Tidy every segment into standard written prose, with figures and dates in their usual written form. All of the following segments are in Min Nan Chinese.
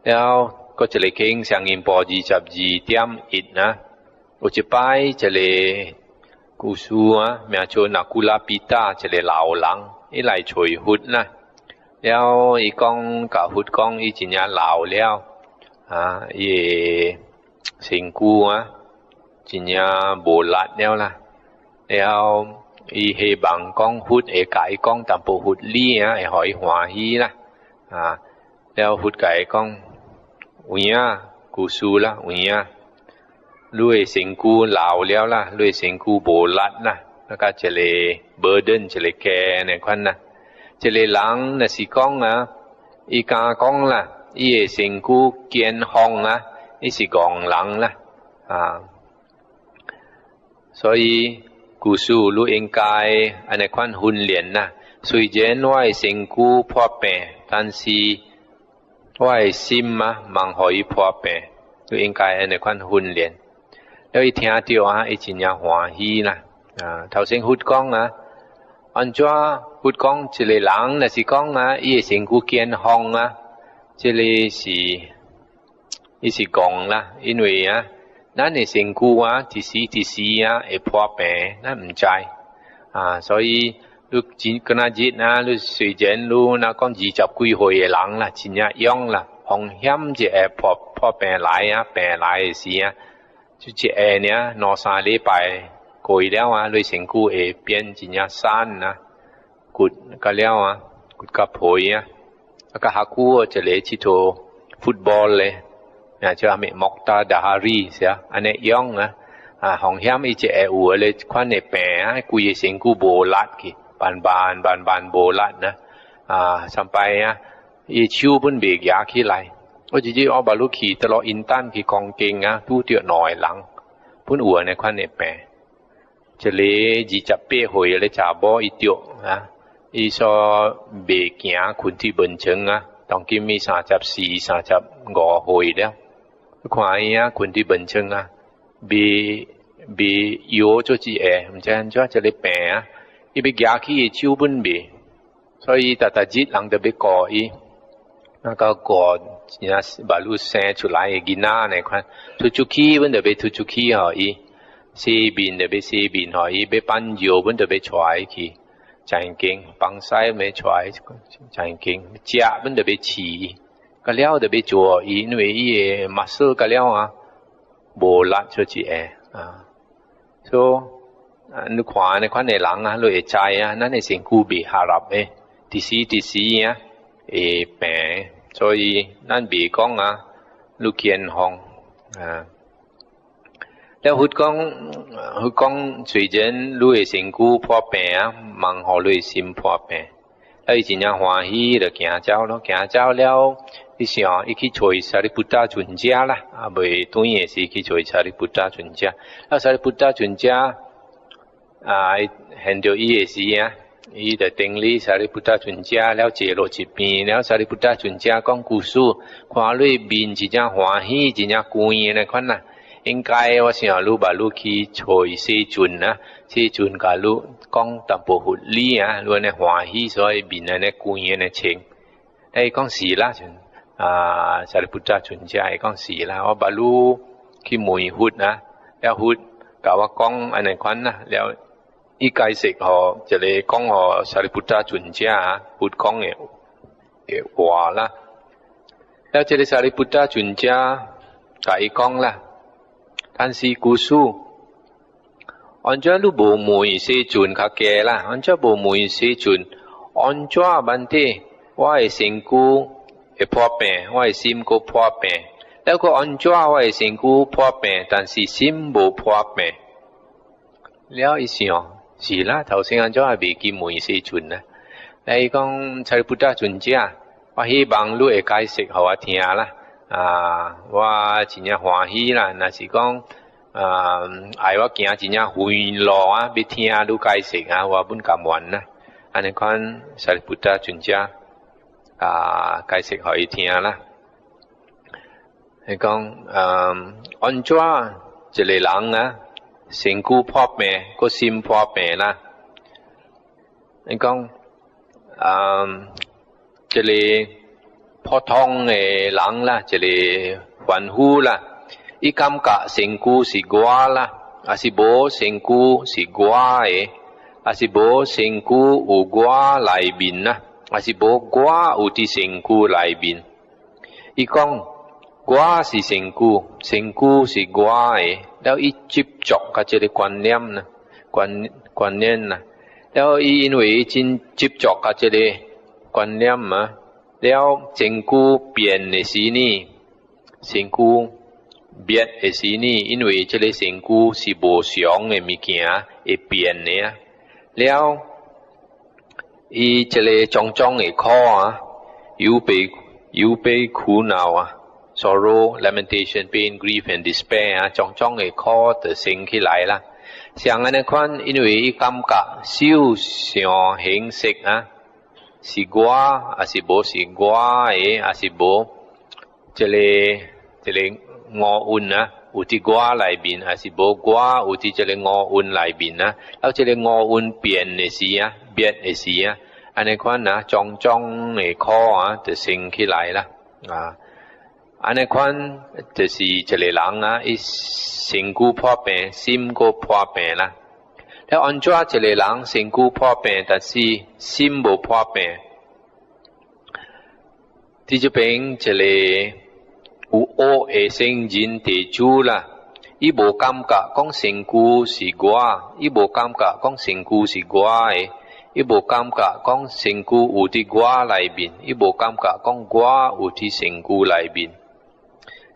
了閣一个經上音波22.1啊，有一擺一个居士啊，名做那古拉比達，一个老人，伊來揣佛啦。了伊講共佛講，伊真正老了，啊，伊的身軀啊，真正無力了啦。了伊希望講佛會共伊講淡薄佛理啊，會予伊歡喜啦。啊，了佛共伊講，有影居士啦，有影，你的身軀老了啦，你的身軀無力啦，那個一个 burden 一个負按呢款啦。一个人若是講啊，伊敢講啦，伊的身軀健康啊，伊是戇人啦，啊，所以居士你應該按呢款訓練啦。雖然我的身軀破病，但是我的心啊，毋予伊破病，你應該按呢款訓練。了伊聽著啊，伊真正歡喜啦。啊，頭先佛講啊，按怎佛講一個人若是講啊，伊的身軀健康啊，這个是伊是戇啦，因為啊，咱的身軀啊，一時一時啊會破病，咱毋知啊，所以你今今仔日啊，你雖然你若講二十幾歲的人啦，真正勇啦，風險就會破病來啊，病來的時啊，就一下爾兩三禮拜過了啊，你身軀會變真正瘦啊，骨甲了啊，骨甲皮啊，啊較較久一个𨑨迌 football 咧，啊叫啥物 Mokhtar Dahari 是啊，按呢樣啊，啊風險伊就會有彼款的病啊，規个身軀無力去，慢慢慢慢無力啊，啊，上擺啊，伊手本袂舉起來。我一日我捌汝去佗落印丹去講經啊，拄著兩個人，本有按呢款的病。一个28歲的查某伊著啊，伊煞袂行，睏佇眠床啊，當今伊34、35歲了。你看伊啊，睏佇眠床啊，袂袂搖做一下，毋知按怎這个病啊，伊欲舉起伊手本袂，所以逐逐日人都欲顧伊。那個顧真正目睭生出來的囡仔按呢款，推出去阮就欲推出去予伊，洗面就欲洗面予伊，欲放尿阮就欲帶伊去禪經，放屎欲帶伊禪經，食阮就欲飼伊，甲了就欲做予伊，因為伊的 muscle 甲了啊，無力出一下啊，所以啊，你看按呢款的人啊，你會知啊，咱的身軀袂合立的，一時一時啊會病。所以咱袂講啊，你健康啊。了佛講，佛講雖然你的身軀破病啊，毋予你的心破病。啊，伊真正歡喜，就行走咯，行走了，伊想伊去揣沙利布達尊者啦，啊，未轉的時去揣沙利布達尊者。啊，沙利布達尊者啊，見著伊的時啊，伊就頂禮沙利布達尊者，了坐落一邊，了沙利布達尊者講居士，看你面真正歡喜，真正光按呢款啦。應該我想你捌汝去揣世尊啊，世尊共你講淡薄佛理啊，你按呢歡喜，所以面按呢光按呢清。伊講是啦，啊，沙利布達尊者伊講是啦，我捌汝去問佛啊，了佛共我講按呢款啦，了伊解釋予一个講予沙利布達尊者啊，佛講的話啦。了這个沙利布達尊者共伊講啦，但是居士，按怎你無問世尊較佳啦？按怎無問世尊？按怎問題？我的身軀會破病，我的心閣破病。了閣按怎我的身軀破病，但是心無破病。了伊想，是啦，頭先按怎也袂記問世尊啊？來伊講沙利布達尊者，我希望你會解釋予我聽啦。啊，我真正歡喜啦！若是講啊，愛我行真正遠路啊，欲聽你解釋啊，我本甘願啦。按呢款沙利布達尊者啊，解釋予伊聽啦。伊講，嗯，按怎一个人啊，身軀破病，閣心破病啦？伊講，嗯，這个。普通的人啦，一个凡夫啦，伊感覺身軀是我啦，抑是無身軀是我的，抑是無身軀有我內面啦，抑是無我有佇身軀內面。伊講我是身軀，身軀是我的，了伊執著佮這个觀念啦，觀念啦，了伊因為伊真執著佮這个觀念啊，了身軀變的時呢，身軀滅的時呢，因為這个身軀是無常的物件，會變的啊，了伊這个種種的苦啊，憂悲憂悲苦惱啊，sorrow, lamentation, pain, grief and despair 啊，種種的苦就生起來啦。像按呢款，因為伊感覺受想行識啊，是我，抑是無是我的，抑是無這個五蘊啊，有佇我內面，抑是無我有佇這個五蘊內面啊，了這個五蘊變的時啊，滅的時啊，按呢款啊，種種的苦啊，就生起來啦，啊。按呢款就是一個人啊，伊身軀破病，心閣破病啦。了按怎一個人身軀破病，但是心無破病？佇這邊一個有學的聖人地主啦，伊無感覺講身軀是我，伊無感覺講身軀是我的，伊無感覺講身軀有佇我內面，伊無感覺講我有佇身軀內面。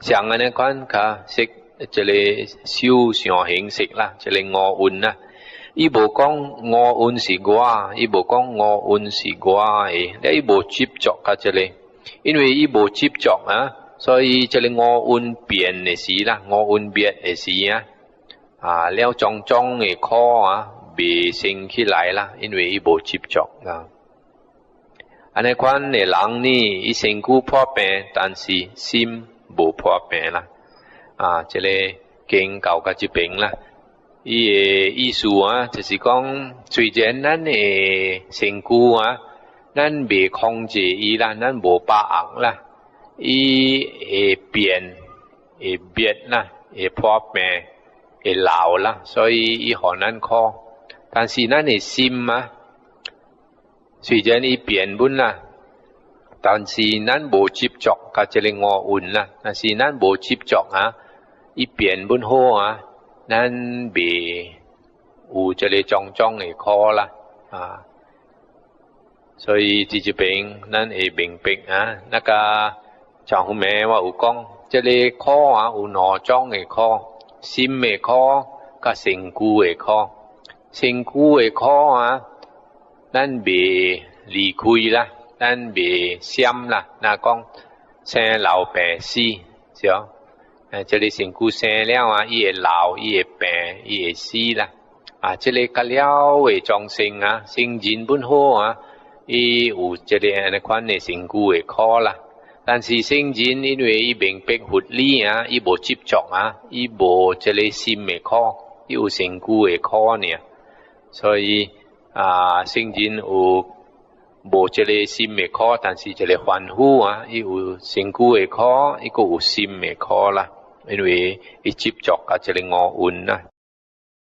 像按呢款較識這个受想行識啦，這個五蘊啦，伊無講五蘊是我，伊無講五蘊是我的，伊無執著佮這个，因為伊無執著啊，所以這個五蘊變的時啦，五蘊滅的時啊，啊了種種的苦啊，袂生起來啦，因為伊無執著啊。按呢款的人呢，伊身軀破病，但是心無破病啦。啊，這個經到佮這邊啦，伊的意思啊，就是講雖然咱的身軀啊，咱袂控制伊啦，咱無把握啦，伊會變、會滅啦，會破病、會老啦，所以伊予咱苦。但是咱的心啊，雖然伊變本啦，但是咱無執著佮這個五蘊啦，但是咱無執著啊，伊變本好啊，咱袂有這個種種的苦啦，啊，所以佇這邊咱會明白啊，那個上後面我有講，這个苦啊有兩種的苦，心的苦佮身軀的苦，身軀的苦啊，咱袂離開啦，咱袂閃啦，若講生老病死，是哦？這个身軀生了啊，伊會老，伊會病，伊會死啦。啊，這个較了的眾生啊，聖人本好啊，伊有這個按呢款的身軀的苦啦。但是聖人因為伊明白佛理啊，伊無執著啊，伊無這个心的苦，伊有身軀的苦爾。所以啊，聖人有無這个心的苦，但是這个凡夫啊，伊有身軀的苦，伊閣有心的苦啦。因為伊執著佮這个五蘊啦。